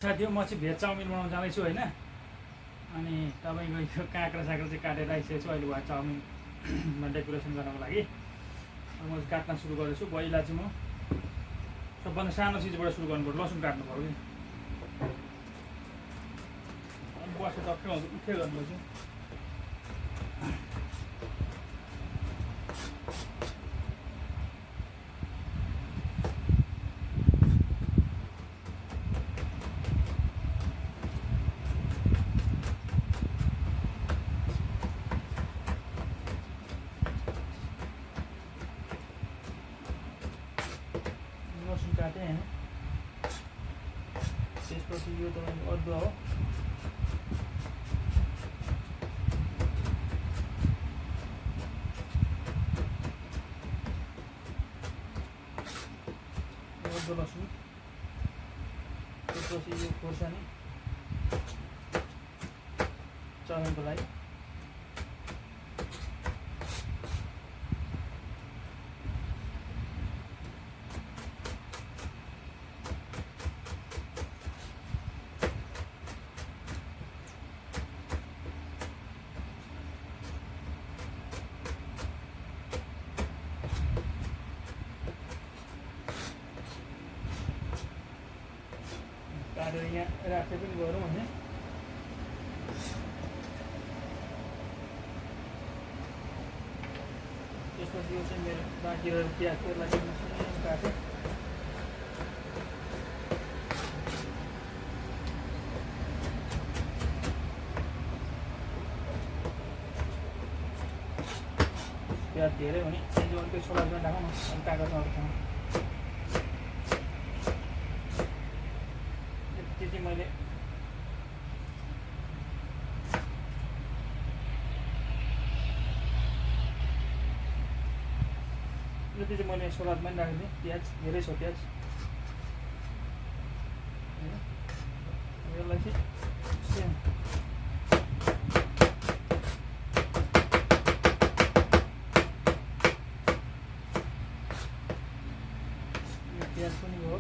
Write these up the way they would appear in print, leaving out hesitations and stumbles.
साथी हो म चाहिँ भेज चाउमिन बनाउन जाँदैछु होइन अनि तपाईँको यो काँक्रा साक्रा चाहिँ काटेर आइसकेको छु अहिले भयो चाउमिनमा डेकोरेसन गर्नको लागि म चाहिँ काट्न सुरु गर्दैछु पहिला चाहिँ म सबभन्दा सानो चिजबाट सुरु गर्नुपर्छ लसुन काट्नु पऱ्यो कि बसेर टक्कै उठे गर्नुपर्छ लसुन काटेँ होइन त्यसपछि यो तपाईँको अदुवा हो अदुवा लसुन त्यसपछि यो खोर्सानी चाउमिनको लागि काटेर यहाँ राख्दै पनि गरौँ होइन त्यसपछि यो चाहिँ मेरो बाँकी रहेको प्याजको लागि काटेँ प्याज धेरै भने यो अलिकति सलादमा राखौँ न अनि कागजमा राखौँ त्यति मैले यति चाहिँ मैले सलादमा पनि राखिदिएँ प्याज धेरै छ प्याज यसलाई चाहिँ सेम प्याज पनि भयो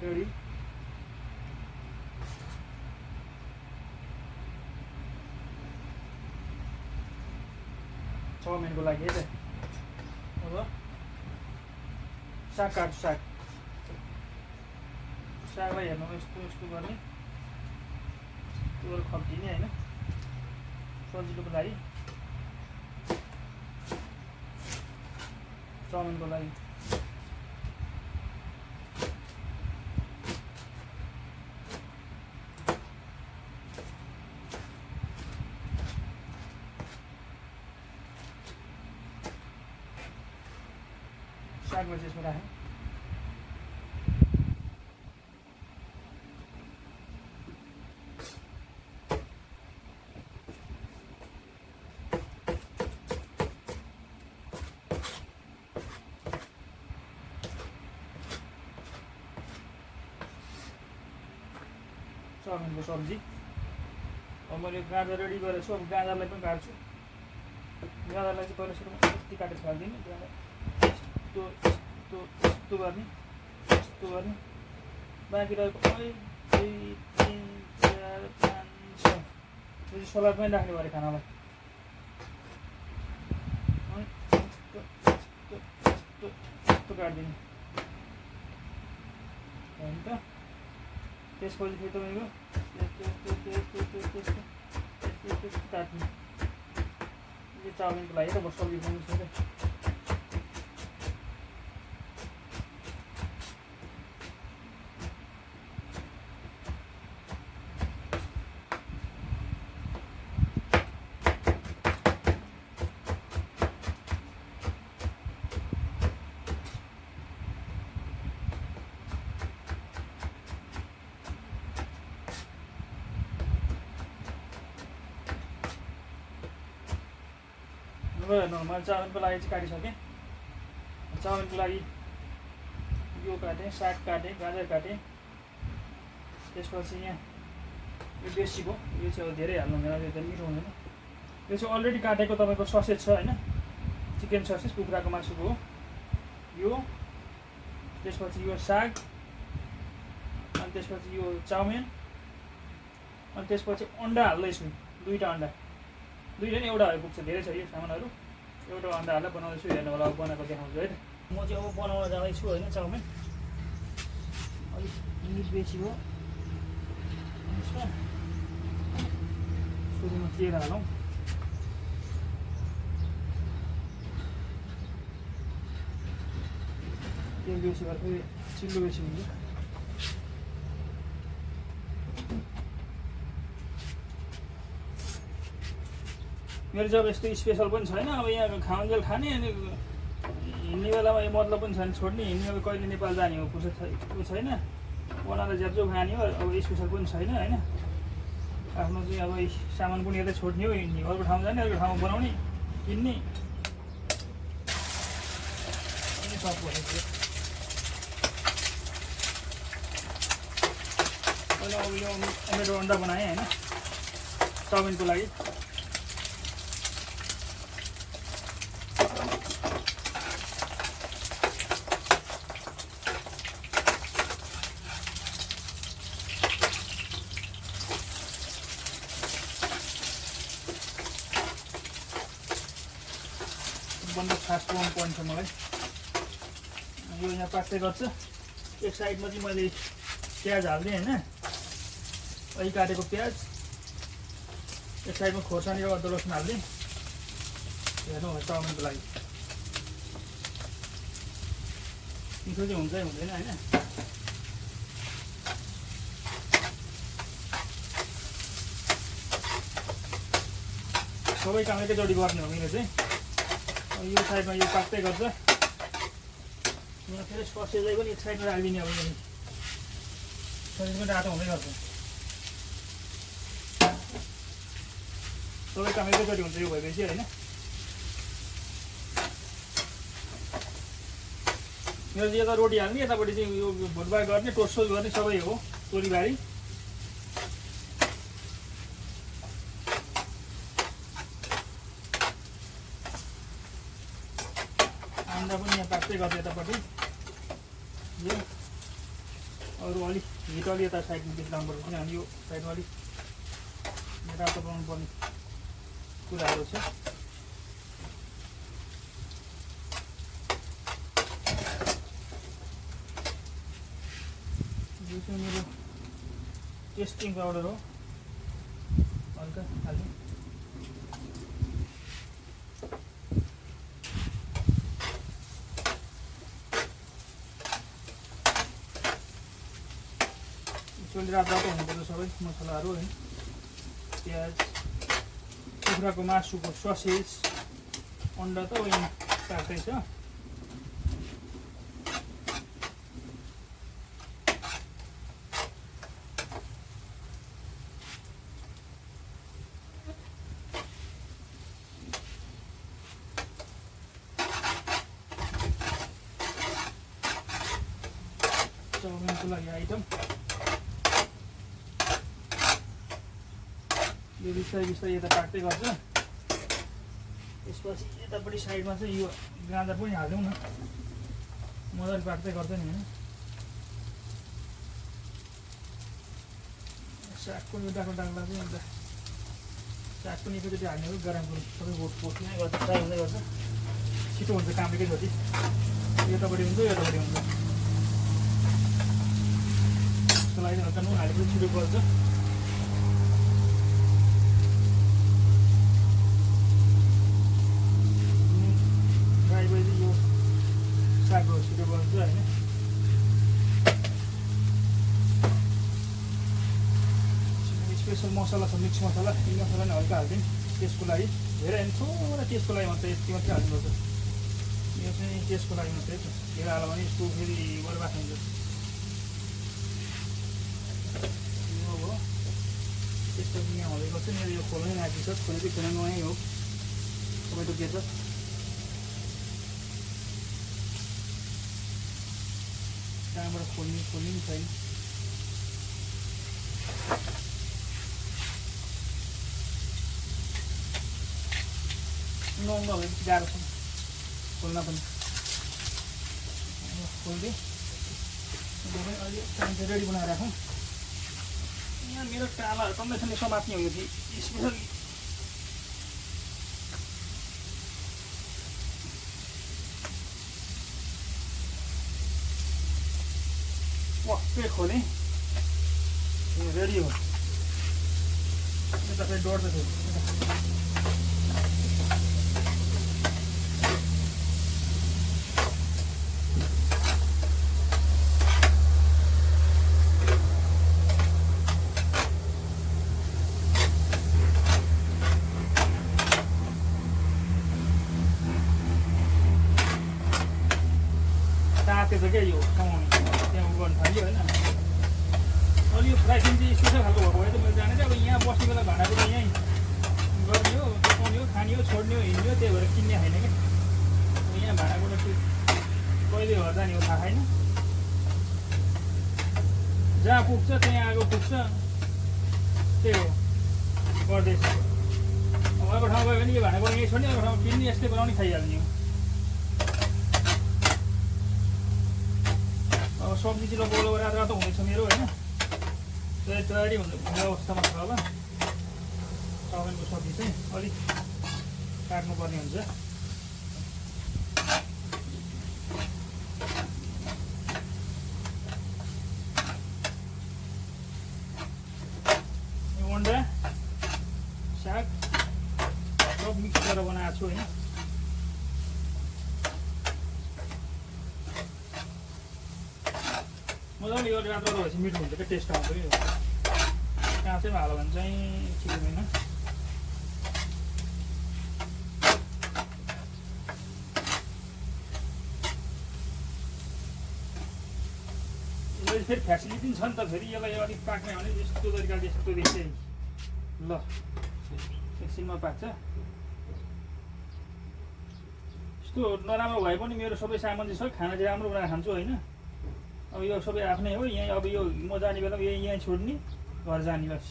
रेडी चाउमिनको लागि है त अब साग काट्छु सागलाई हेर्नु यस्तो गर्ने त्यो खप्टिने होइन सजिलोको लागि चाउमिनको लागि सागलाई चाहिँ यसमा राखेँ चाउमिनको सब्जी अब मैले गाजर रेडी गरेको छु अब गाजरलाई पनि काट्छु गाजरलाई चाहिँ पहिला सुरु यति काटेर फालिदिने यस्तो गर्ने बाँकी रहेको 1 2 3 4 5 6 यो चाहिँ सलाद पनि राख्ने गरे खानालाई यस्तो काटिदिने होइन त त्यसपछि फेरि तपाईँको यस्तो काट्ने यो चाउमिनको लागि त सब्जी बनाउनु छ क्या मैले चाउमिनको लागि चाहिँ काटिसकेँ चाउमिनको लागि यो काटेँ साग काटेँ गाजर काटेँ त्यसपछि यहाँ यो बेसी भयो यो चाहिँ अब धेरै हाल्नु हुँदैन यो त मिठो हुँदैन यो चाहिँ अलरेडी काटेको तपाईँको ससेज छ होइन चिकन ससेज कुखुराको मासुको हो यो त्यसपछि यो साग अनि त्यसपछि यो चाउमिन अनि त्यसपछि अन्डा हाल्दैछु 2टा अन्डा 2टा नि एउटा भए पुग्छ धेरै छ यो सामानहरू एउटा अन्डा हालेर बनाउँदैछु हेर्नु होला अब बनाएको देखाउँछु है त म चाहिँ अब बनाउन जाँदैछु होइन चाउमिन अलिक मिट बेसी हो यसमा सुरुमा तेल हालौँ तेल बेसी भएर फेरि चिल्लो बेसी हुन्छ मेरो चाहिँ अब यस्तो स्पेसल पनि छैन अब यहाँ खाउन्जेल खाने अनि हिँड्ने बेलामा यो मतलब पनि छैन छोड्ने हिँड्ने अब कहिले नेपाल जाने हो फुर्सद छैन बनाएर ज्याप्चो खाने हो अब स्पेसल पनि छैन होइन आफ्नो चाहिँ अब सामान पनि यतै छोड्ने हो हिँड्ने अर्को ठाउँमा जाने अर्को ठाउँमा बनाउने किन्ने सब भनेको पहिला अब यो अमेटो अन्डा बनाएँ होइन चाउमिनको लागि बन्द खास पोइन्ट छ मलाई यो यहाँ पाक्दै गर्छ एक साइडमा चाहिँ मैले प्याज हालिदिएँ होइन अहिले काटेको प्याज एक साइडमा खोर्सानी र अदुवा लसुन हालिदिएँ हेर्नु होला चाउमिनको लागि मिठो चाहिँ हुन्छ हुँदैन होइन सबै काम एकैचोटि गर्ने हो मेरो चाहिँ यो साइडमा यो पाक्दै गर्छ यहाँ फेरि ससेजै पनि एक साइडमा राखिदिने अब यही ससेज पनि रातो हुँदै गर्छ सबै काम एकैचोटि हुन्छ यो भएपछि होइन मेरो चाहिँ यता रोटी हाल्ने यतापट्टि चाहिँ यो भुटभाट गर्ने टोस्टोस गर्ने सबै हो तोरीबारी अन्डा पनि यहाँ पाक्दै गर्छ यतापट्टि यो अरू अलिक हिट अलि यता साइडमा बेसी लाउनुपर्छ किनभने यो साइडमा अलिक रातो बनाउनु पर्ने कुराहरू छ यो चाहिँ मेरो टेस्टिङ पाउडर हो हल्का हाल्ने रातो हुनुपर्छ सबै मसलाहरू होइन प्याज कुखुराको मासुको ससेज अन्डा त यहाँ पाक्दैछ चाउमिनको लागि आइटम यो बिस्तारै बिस्तारै यता पाक्दै गर्छ त्यसपछि यतापट्टि साइडमा चाहिँ यो गाजर पनि हालिदिउँ न मजाले पाक्दै गर्छ नि होइन सागको यो डाको डाक्दा चाहिँ अन्त साग पनि एकैचोटि हाल्ने हो गरमको सबै पोस्ने गर्छ फ्राई हुँदै गर्छ छिटो हुन्छ काम एकैचोटि यतापट्टि हुन्छ यतापट्टि हुन्छ त्यसको लागि हल्का नुन हालेपछि छिटो गर्छ सागको छिटो बन्छ होइन स्पेसल मसला छ मिक्स मसला यी मसला नै हल्का हालिदिउँ त्यसको लागि धेरै होइन थोरै त्यसको लागि मात्रै यति मात्रै हाल्नुपर्छ यो चाहिँ त्यसको लागि मात्रै धेरै हाल्यो भने यसको फेरि बर्बाद हुन्छ यो हो त्यसपछि यहाँ हुँदै गर्छ मेरो यो खोल्नै बाँकी छ खोलेको खोल्नु नयाँ हो टमेटो केचप कहाँबाट खोल्ने पनि छैन नहुँदा भएपछि गाह्रो छ खोल्न पनि खोलिदिएँ अहिले रेडी बनाएर राखौँ यहाँ मेरो कालाहरू कन्डिसनले समात्ने हो यो स्पेसली पक्कै खोलेँ रेडी हो यता फेरि डढ्दैछ ताते छ क्या यो कमाउने त्यहाँ उ गर्नु थाल्यो होइन अलि यो फ्राई चाहिँ स्पेसल खालको भएको भए त मैले जाने अब यहाँ बस्ने बेला भाँडाकुँडा यहीँ गर्ने हो पकाउने हो खाने हो छोड्ने हो हिँड्ने हो त्यही भएर किन्ने होइन क्या यहाँ भाँडाकुँडा कहिले घर जाने हो थाहा छैन जहाँ पुग्छ त्यहाँ आगो पुग्छ त्यही हो गर्दैछ अब अर्को ठाउँ गयो भने यो भाँडाकुँडा यहीँ छोड्ने अर्को ठाउँ किन्ने यस्तै बनाउने खाइहाल्ने हो अब सब्जी चाहिँ लगभग रातो हुँदैछ मेरो होइन तयारी हुने अवस्थामा छ अब चाउमिनको सब्जी चाहिँ अलिक काट्नुपर्ने हुन्छ यो अन्डा साग सब मिक्स गरेर बनाएको छु होइन मजाले यो रातो भएपछि मिठो हुन्छ क्या टेस्ट आउँछ कि काँचैमा हाल्यो भने चाहिँ ठिक हुँदैन यसले फेरि फ्यासिलिटी छ नि त फेरि यसलाई अलिक पाक्ने भने यस्तो तरिकाले यस्तो देखिन्छ ल एकछिनमा पाक्छ यस्तो नराम्रो भए पनि मेरो सबै सामान चाहिँ छ खाना चाहिँ राम्रो बनाएर खान्छु होइन अब यो सबै आफ्नै हो यहीँ अब यो म जाने बेला यहीँ छोड्ने घर जाने बस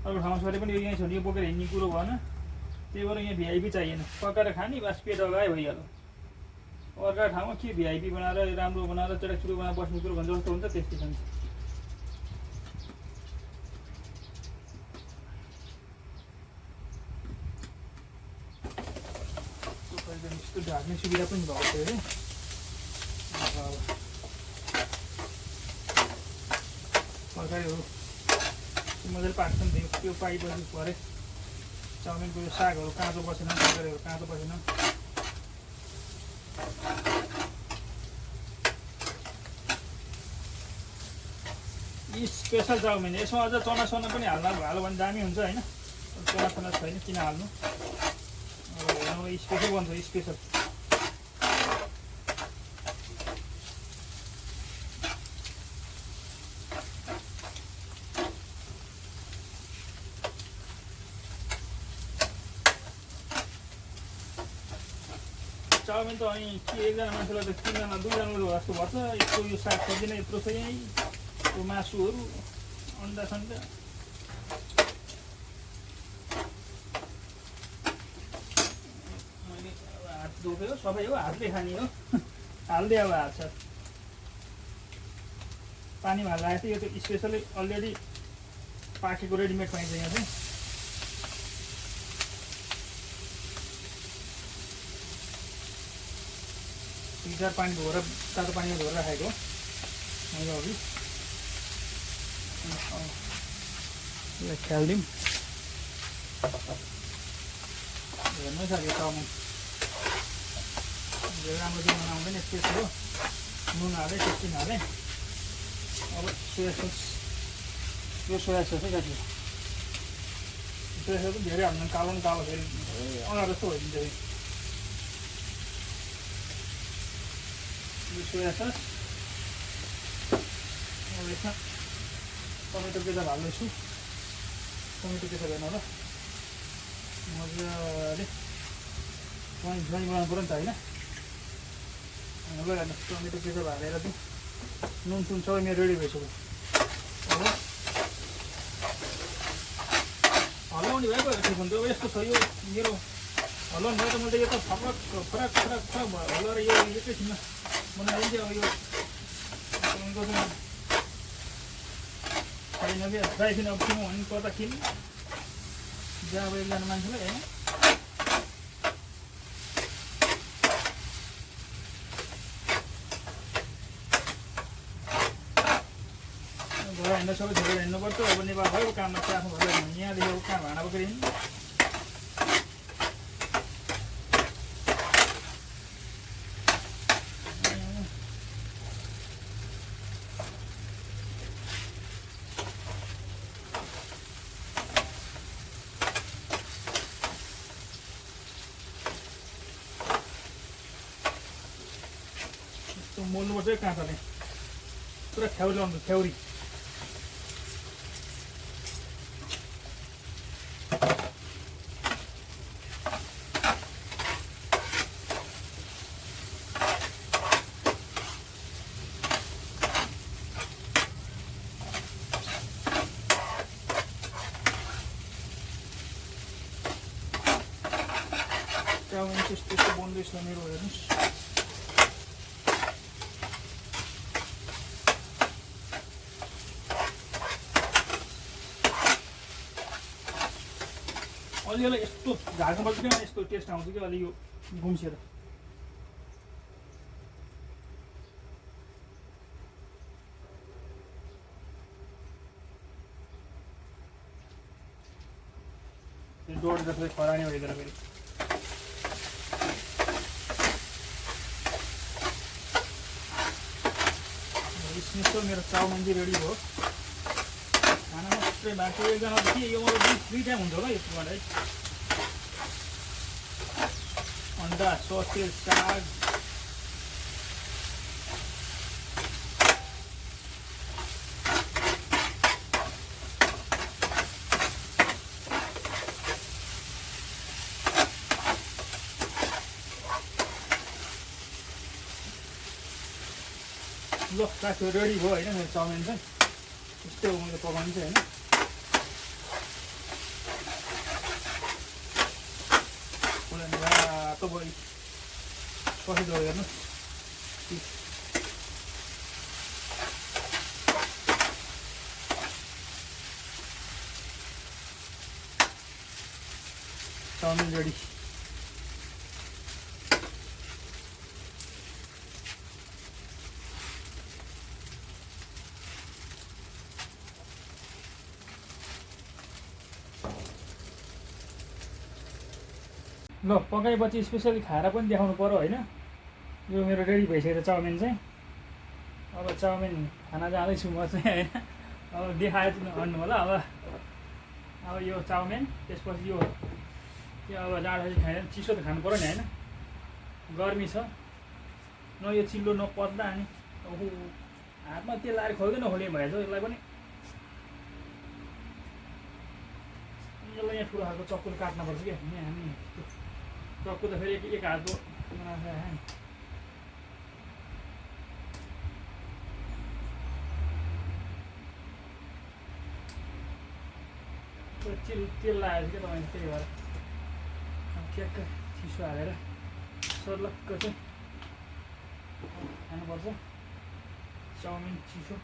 अर्को ठाउँमा छोडे पनि यो यहीँ छोड्ने यो बोकेर हिँड्ने कुरो भएन त्यही भएर यहाँ भिआइपी चाहिएन पकाएर खाने बस पेट अगायो भइहाल्यो अर्का ठाउँमा के भिआइपी बनाएर राम्रो बनाएर चटाकचुटो बनाएर बस्ने कुरो भने जस्तो हुन्छ त्यस्तै खान्छ यस्तो ढाक्ने सुविधा पनि भएको थियो अरे तरकारीहरू मजाले पाक्छ नि त्यो पाकेपछि भरे चाउमिनको यो सागहरू काँचो बसेन तरकारीहरू काँचो बसेन स्पेसल चाउमिन यसमा अझ चना पनि हाल्यो भने दामी हुन्छ होइन चना छैन किन हाल्नु अब स्पेसल बन्छ स्पेसल चाउमिन त अनि के एकजना मान्छेलाई त तीनजना दुईजनाले जस्तो भर्छ यस्तो यो सागसब्जी नै यत्रो छ यहीँ यो मासुहरू अन्डा सन्डा हात धोक्यो सबै हो हातले खाने हो हाल्दै अब हात छ पानीमा हालेर आएको थियो यो त स्पेसली अलरेडी पाकेको रेडिमेड पाइन्छ यहाँ चाहिँ फिल्टर पानी धोएर तातो पानीमा धोएर राखेको मैले अघि ख्याल दिउँ हेर्नुहोस् अब यो चाउमिन राम्रो दिन आउँदैन स्पेस हो नुन हालेँ टेस्टिङ हालेँ अब सोया सस यो सोया सस है साथी सोया सस पनि धेरै हाल्नु कालो पनि कालो फेरि अगाडि जस्तो भइदिन्छ यो सोया सस अब यसमा टमेटो केचप हाल्दैछु टमेटो केचप हेर्नु होला मजाले ज्वाइँ बनाउनु पऱ्यो नि त होइन ल हेर्नुहोस् टमेटो केचप हालेर चाहिँ नुन सुन सबै मेरो रेडी भइसक्यो अब हल्लाउने भएको ठिक हुन्छ अब यस्तो छ यो मेरो हल्लाउनु भयो त मैले यो त फरक भयो हल्लाएर यो एकैछिनमा बनाइदिन्थेँ अब यो होइन कि ड्राइफिन अब किनौँ भने कता किन जहाँ अब एकजना मान्छेलाई होइन घर हिँड्दा सबै छोडेर हिँड्नुपर्छ अब नेपाल भएको काममा चाहिँ आफ्नो घर यहाँदेखि अब कहाँ भाँडा बोकेर हिँड्नु मोल्नुपर्छ काँटाले पुरा ठ्याउरी लाउनु ठ्याउरी चाउमिन त्यस्तो बन्दैछ मेरो हेर्नुहोस् अलिअलि यस्तो झार्नु पर्छ क्या यस्तो टेस्ट आउँछ कि अलि यो गुम्सेर डोड जसले खरानी भइदिएर फेरि मेरो चाउमिन चाहिँ रेडी भयो खाना मात्रै भएको एकजना के यो दुई टाइम हुन्छ होला यसबाट है अन्डा ससेज साग ल साथीहरू रेडी भयो होइन मेरो चाउमिन चाहिँ यस्तै हो मैले पकाउनु चाहिँ होइन रातो भयो ससेज हो हेर्नुहोस् चाउमिन रेडी ल पकाएपछि स्पेसली खाएर पनि देखाउनु पर्यो होइन यो मेरो रेडी भइसकेको चाउमिन चाहिँ अब चाउमिन खाना जाँदैछु म चाहिँ होइन अब देखाएर भन्नु होला अब यो चाउमिन त्यसपछि यो अब जाडो खाएर चिसो त खानु पर्यो नि होइन गर्मी छ न यो चिल्लो न पत्ला अनि ओहो हातमा तेल लाएर खोल्दै नखोले भएछ यसलाई पनि यसलाई यहाँ ठुलो खालको चक्कुले काट्नुपर्छ क्या यहाँ हामी चक्कु त फेरि एक हातको तेल लगाएछ क्या तपाईँले त्यही भएर ठ्याक्क चिसो हालेर सर्लक्क चाहिँ खानुपर्छ चाउमिन चिसो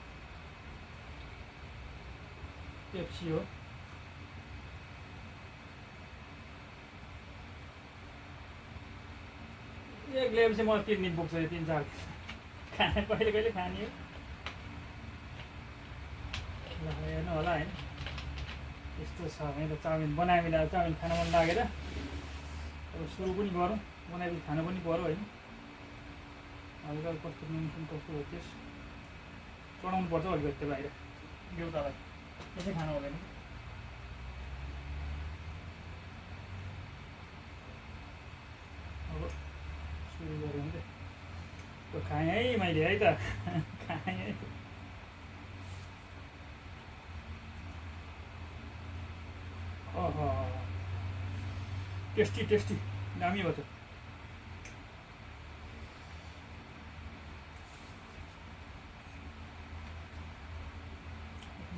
पेप्सी हो एक ल्याएपछि मलाई 3 दिन पुग्छ यो 3-4 खाने कहिले खाने हो हेर्नु होला होइन यस्तो छ मेरो चाउमिन बनायो भने चाउमिन खान मन लागेर अब सुरु पनि गरौँ बनाएपछि खानु पनि पर्यो होइन हल्का कस्तो नुन कस्तो हो त्यस चढाउनु पर्छ अलिकति त्यो बाहिर देउतालाई त्यसै खानु हुँदैन अब सुरु गऱ्यो भने त खाएँ है मैले है त खाएँ है ओहो टेस्टी दामी भयो त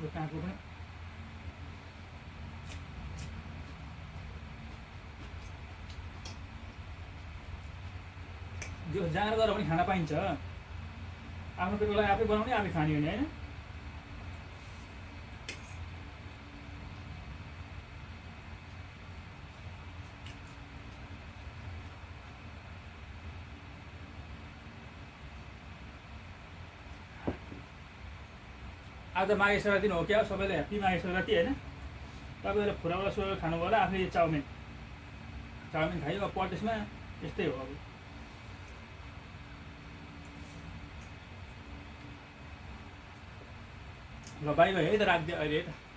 यो काँको पनि जो जहाँ गएर पनि खाना पाइन्छ आफ्नो पेटलाई आफै बनाउने आफै खाने हो नि होइन आज माघे सङ्क्रान्ति हो क्या सबैले ह्याप्पी माघे सङ्क्रान्ति होइन। तपाईँहरू फुराउला सुराउला खानुभयो होला, आफूले चाउमिन खायो। अब परदेशमा यस्तै हो अब। ल बाई बाई है त, राखिदियो अहिले है त।